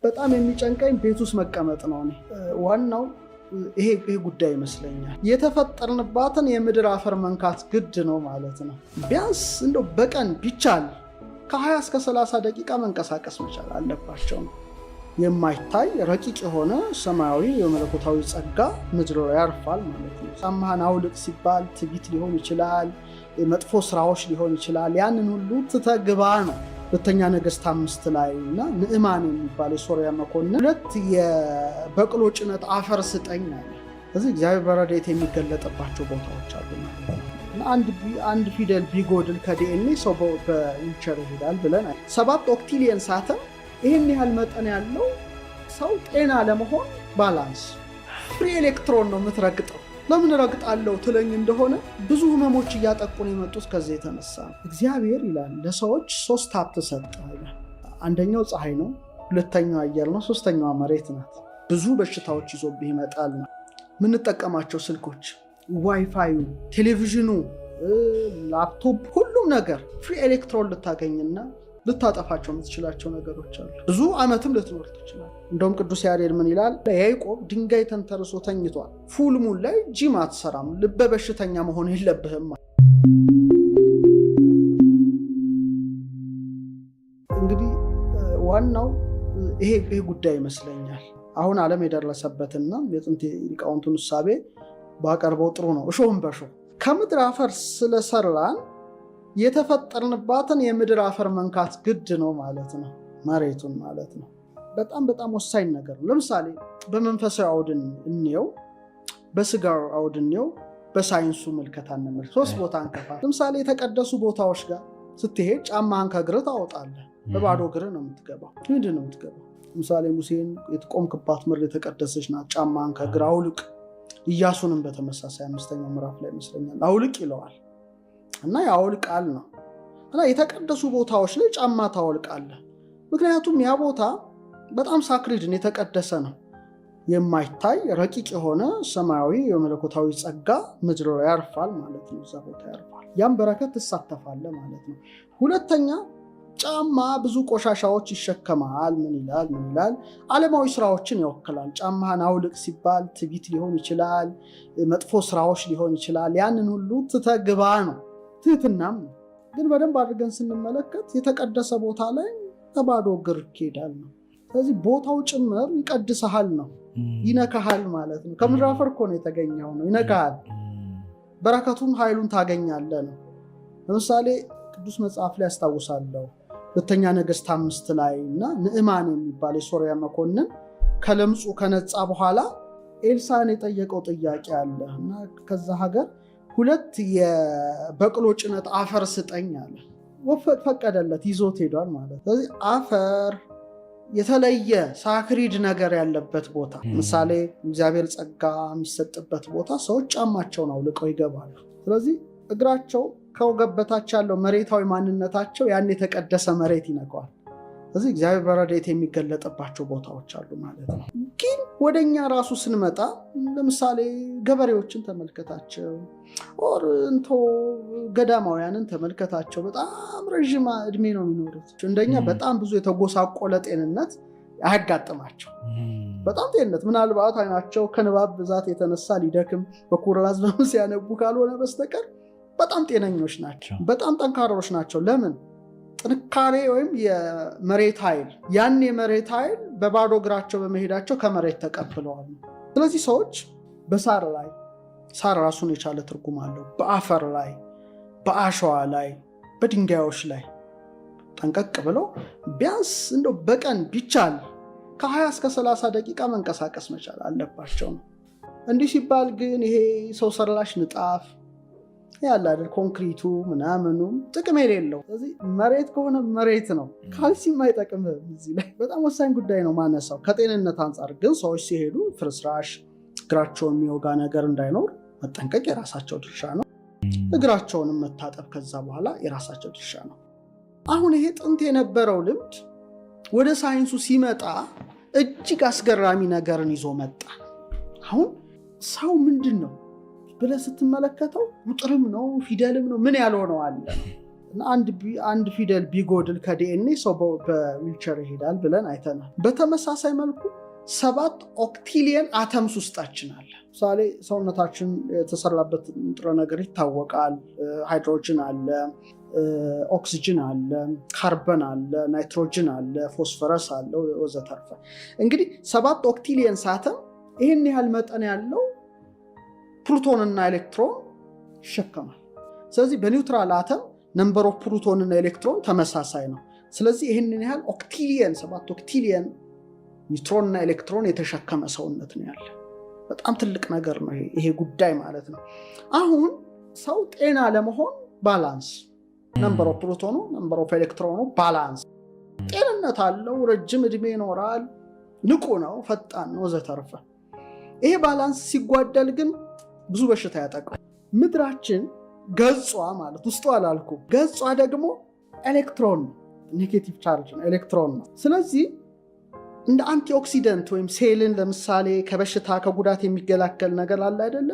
በጣም የሚጨንቀኝ ቤት ውስጥ መቀመጥ ነው። እኔ ዋናው ይሄ ጉዳይ ይመስለኛል። የተፈጠርንባትን የምድር አፈር መንካት ግድ ነው ማለት ነው። ቢያንስ እንደው በቀን ቢቻል ከ20 እስከ 30 ደቂቃ መንቀሳቀስ መቻል አለባቸው ነው። የማይታይ ረቂቅ የሆነ ሰማያዊ የመለኮታዊ ጸጋ ምድር ላይ ያርፋል ማለት ነው። ጫማህን አውልቅ ሲባል ትዕቢት ሊሆን ይችላል፣ መጥፎ ስራዎች ሊሆን ይችላል። ያንን ሁሉ ትተህ ግባ ነው። ሁለተኛ ነገሥት 5 ላይ እና ንዕማን የሚባል የሶርያ መኮንን 2 የበቅሎ ጭነት አፈር ስጠኝ አለ። ስለዚህ እግዚአብሔር በረድኤት የሚገለጥባቸው ቦታዎች አሉ ማለት ነው። እና አንድ ፊደል ቢጎድል ከዲኤንኤ ሰው በዊልቸር ይሄዳል ብለን 7 octillion ሳተም ይሄን ያህል መጠን ያለው ሰው ጤና ለመሆን balance free electron ነው የምትረግጠው። ለምን ረግጣለሁ ትለኝ እንደሆነ ብዙ ህመሞች እያጠቁን የመጡት ከዚህ የተነሳ ነው። እግዚአብሔር ይላል ለሰዎች 3 ሀብት ሰጠ ይላል። አንደኛው ፀሐይ ነው፣ ሁለተኛው አየር ነው፣ ሶስተኛው መሬት ናት። ብዙ በሽታዎች ይዞብህ ይመጣል ነው። የምንጠቀማቸው ስልኮች፣ ዋይፋዩ፣ ቴሌቪዥኑ፣ ላፕቶፕ፣ ሁሉም ነገር free electron ልታገኝና ልታጠፋቸው የምትችላቸው ነገሮች አሉ። ብዙ ዓመትም ልትኖር ትችላለህ። እንደውም ቅዱስ ያሬድ ምን ይላል? ያዕቆብ ድንጋይ ተንተርሶ ተኝቷል። full moon ላይ ጂም አትሰራም፣ ልበ በሽተኛ መሆን የለብህም። እንግዲህ ዋናው ይሄ ጉዳይ ይመስለኛል። አሁን ዓለም የደረሰበትና የጥንት ሊቃውንቱን እሳቤ ባቀርበው ጥሩ ነው። እሾህን በሾህ ከምድር አፈር ስለሰራን የተፈጠርንባትን የምድር አፈር መንካት ግድ ነው ማለት ነው። መሬቱን ማለት ነው። በጣም በጣም ወሳኝ ነገር ነው። ለምሳሌ በመንፈሳዊ አውድ እንየው፣ በስጋው አውድ እንየው፣ በሳይንሱ ምልከታ እንመልከት። 3 ቦታ እንከፋ። ለምሳሌ የተቀደሱ ቦታዎች ጋር ስትሄድ ጫማህን ከእግርህ ታወጣለህ። በባዶ እግርህ ነው የምትገባው። ምንድን ነው የምትገባው? ለምሳሌ ሙሴን የተቆምክባት ምድር የተቀደሰች ናት፣ ጫማህን ከእግርህ አውልቅ። ኢያሱንም በተመሳሳይ 5ኛው ምዕራፍ ላይ ይመስለኛል አውልቅ ይለዋል። እና ያወልቃል ነው። እና የተቀደሱ ቦታዎች ላይ ጫማ ታወልቃለህ። ምክንያቱም ያ ቦታ በጣም ሳክሪድ ነው፣ የተቀደሰ ነው። የማይታይ ረቂቅ የሆነ ሰማያዊ የመለኮታዊ ጸጋ ምድር ላይ ያርፋል ማለት ነው። እዛ ቦታ ያርፋል። ያም በረከት ትሳተፋለህ ማለት ነው። ሁለተኛ ጫማ ብዙ ቆሻሻዎች ይሸከማል። ምን ይላል? ምን ይላል? ዓለማዊ ስራዎችን ይወክላል። ጫማህን አውልቅ ሲባል ትዕቢት ሊሆን ይችላል፣ መጥፎ ስራዎች ሊሆን ይችላል። ያንን ሁሉ ትተህ ግባ ነው። ትህትናም ነው። ግን በደንብ አድርገን ስንመለከት የተቀደሰ ቦታ ላይ ተባዶ እግር ይሄዳል ነው። ስለዚህ ቦታው ጭምር ይቀድስሃል ነው፣ ይነካሃል ማለት ነው። ከምድር አፈር እኮ ነው የተገኘው ነው፣ ይነካሃል። በረከቱን ኃይሉን ታገኛለህ ነው። ለምሳሌ ቅዱስ መጽሐፍ ላይ አስታውሳለሁ ሁለተኛ ነገሥት 5 ላይ እና ንዕማን የሚባል የሶርያ መኮንን ከለምጹ ከነጻ በኋላ ኤልሳን የጠየቀው ጥያቄ አለ እና ከዛ ሀገር 2 የበቅሎ ጭነት አፈር ስጠኝ አለ። ፈቀደለት፣ ይዞት ሄዷል ማለት ነው። ስለዚህ አፈር የተለየ ሳክሪድ ነገር ያለበት ቦታ፣ ምሳሌ እግዚአብሔር ጸጋ የሚሰጥበት ቦታ ሰዎች ጫማቸውን አውልቀው ይገባሉ። ስለዚህ እግራቸው ከወገብ በታች ያለው መሬታዊ ማንነታቸው ያን የተቀደሰ መሬት ይነካዋል። ስለዚህ እግዚአብሔር በረድኤት የሚገለጥባቸው ቦታዎች አሉ ማለት ነው። ግን ወደኛ ራሱ ስንመጣ ለምሳሌ ገበሬዎችን ተመልከታቸው፣ or እንቶ ገዳማውያንን ተመልከታቸው። በጣም ረዥም እድሜ ነው የሚኖሩት። እንደኛ በጣም ብዙ የተጎሳቆለ ጤንነት አያጋጥማቸው። በጣም ጤንነት ምናልባት አይናቸው ከንባብ ብዛት የተነሳ ሊደክም በኩራዝ ሲያነቡ ካልሆነ በስተቀር በጣም ጤነኞች ናቸው። በጣም ጠንካሮች ናቸው። ለምን? ጥንካሬ ወይም የመሬት ኃይል፣ ያን የመሬት ኃይል በባዶ እግራቸው በመሄዳቸው ከመሬት ተቀብለዋል። ስለዚህ ሰዎች በሳር ላይ፣ ሳር ራሱን የቻለ ትርጉም አለው። በአፈር ላይ፣ በአሸዋ ላይ፣ በድንጋዮች ላይ ጠንቀቅ ብለው ቢያንስ እንደው በቀን ቢቻል ከ20 እስከ 30 ደቂቃ መንቀሳቀስ መቻል አለባቸው ነው። እንዲህ ሲባል ግን ይሄ ሰው ሰራሽ ንጣፍ ያለ አይደል ኮንክሪቱ ምናምኑ ጥቅም የሌለው። ስለዚህ መሬት ከሆነ መሬት ነው፣ ካልሲም አይጠቅምም። እዚህ ላይ በጣም ወሳኝ ጉዳይ ነው ማነሳው ከጤንነት አንጻር። ግን ሰዎች ሲሄዱ ፍርስራሽ እግራቸውን የሚወጋ ነገር እንዳይኖር መጠንቀቅ የራሳቸው ድርሻ ነው። እግራቸውንም መታጠብ ከዛ በኋላ የራሳቸው ድርሻ ነው። አሁን ይሄ ጥንት የነበረው ልምድ ወደ ሳይንሱ ሲመጣ እጅግ አስገራሚ ነገርን ይዞ መጣ። አሁን ሰው ምንድን ነው ብለህ ስትመለከተው ቁጥርም ነው ፊደልም ነው ምን ያልሆነው አለ ነው። እና አንድ ፊደል ቢጎድል ከዲኤንኤ ሰው በዊልቸር ይሄዳል ብለን አይተናል። በተመሳሳይ መልኩ 7 octillion atoms ውስጣችን አለ። ምሳሌ ሰውነታችን የተሰራበት ንጥረ ነገር ይታወቃል። ሃይድሮጅን አለ፣ ኦክሲጅን አለ፣ ካርበን አለ፣ ናይትሮጅን አለ፣ ፎስፈረስ አለ፣ ወዘተርፈ። እንግዲህ 7 octillion atom ይህን ያህል መጠን ያለው ፕሮቶንና ኤሌክትሮን ይሸከማል። ስለዚህ በ neutral atom number of proton ና ኤሌክትሮን ተመሳሳይ ነው። ስለዚህ ይህንን ያህል octillion፣ 7 octillion ኒውትሮንና ኤሌክትሮን የተሸከመ ሰውነት ነው ያለ። በጣም ትልቅ ነገር ነው ይሄ ጉዳይ ማለት ነው። አሁን ሰው ጤና ለመሆን balance፣ number of proton ኑ፣ number of electron ኑ balance፣ ጤንነት አለው፣ ረጅም ዕድሜ ይኖራል፣ ንቁ ነው፣ ፈጣን ነው፣ ወዘተርፈ። ይሄ balance ሲጓደል ግን ብዙ በሽታ ያጠቃል። ምድራችን ገጿ ማለት ውስጡ አላልኩ፣ ገጿ ደግሞ ኤሌክትሮን ነው፣ negative charge ነው፣ ኤሌክትሮን ነው። ስለዚህ እንደ antioxidant ወይም ሴልን ለምሳሌ ከበሽታ ከጉዳት የሚከላከል ነገር አለ አይደለ?